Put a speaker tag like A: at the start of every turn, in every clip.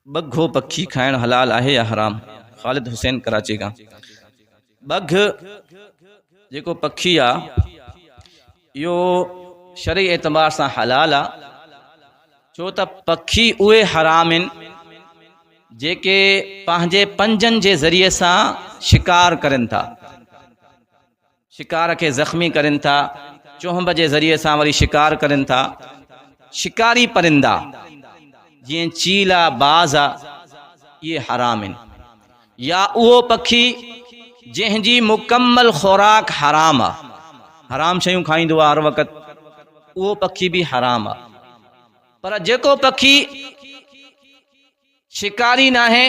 A: ٻگهو پکي کائڻ حلال آهي يا حرام؟ خالد حسين ڪراچي کان. ٻگهه جيڪو پکي آ اهو شرعي اعتبار سان حلال آ ڇو ته پکي اهي حرام آهن جيڪي پنهنجي پنجن جي ذريعي سان شڪار ڪرن ٿا. شڪار کي زخمي ڪرين ٿا، چهنب جي ذريعي سان وري شڪار ڪرين ٿا. شڪاري پرندا جيئن چيل آ، باز آ، اهي حرام آهن. يا اهو پکي جنهن جي مڪمل خوراڪ حرام آ، حرام شيون کائيندو آ هر وقت، اهو پکي به حرام آ. پر جيڪو پکي شڪاري ناهي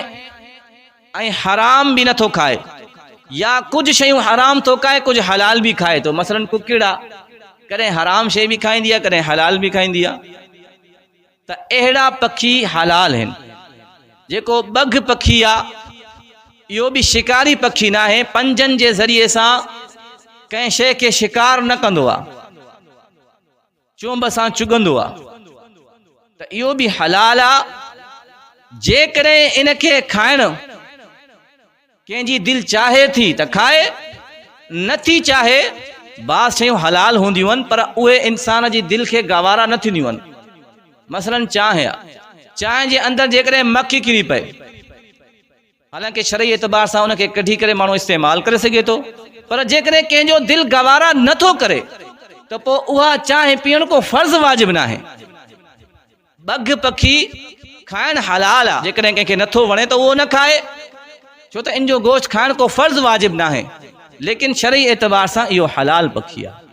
A: ۽ حرام به نٿو کائي يا ڪجهه شيون حرام ٿو کائي ڪجهه حلال به کائي ٿو مثلا ڪڪڙ آ ڪڏهن حرام شيء به کائيندي آ ڪڏهن حلال به کائيندي آ ته اهڙا پکي حلال آهن جيڪو ٻگهه پکي آ اهو به شڪاري پکي ناهي پنجن جي ذريعي سان ڪنهن شيء کي شڪار نه ڪندو آ چونب سان چڳندو آ ته اهو به حلال آ جيڪڏهن ان کي کائڻ ڪنهن جي دل چاهي ٿي ته کائي نه ٿي چاهي بعض شيون حلال هونديون آهن پر اهي انسان جي دل کي گوارا نه ٿينديون آهن مثلا چانهه آ چانهه جي اندر جيڪڏهن مکي ڪري پئي حالانڪه شرعي اعتبار سان ان کي ڪڍي ڪري ماڻهو استعمال ڪري سگهي ٿو پر جيڪڏهن ڪنهن جو دل گوارا نه ٿو ڪري ته پوء اها چانهه پيئڻ ڪو فرض واجب ناهي. ٻگهه پکي کائڻ حلال آهي جيڪڏهن ڪنهن کي نه ٿو وڻي ته اهو نه کائي ڇو ته ان جو گوشت کائڻ ڪو فرض واجب ناهي ليڪن شرعي اعتبار سان اهو حلال پکي آهي.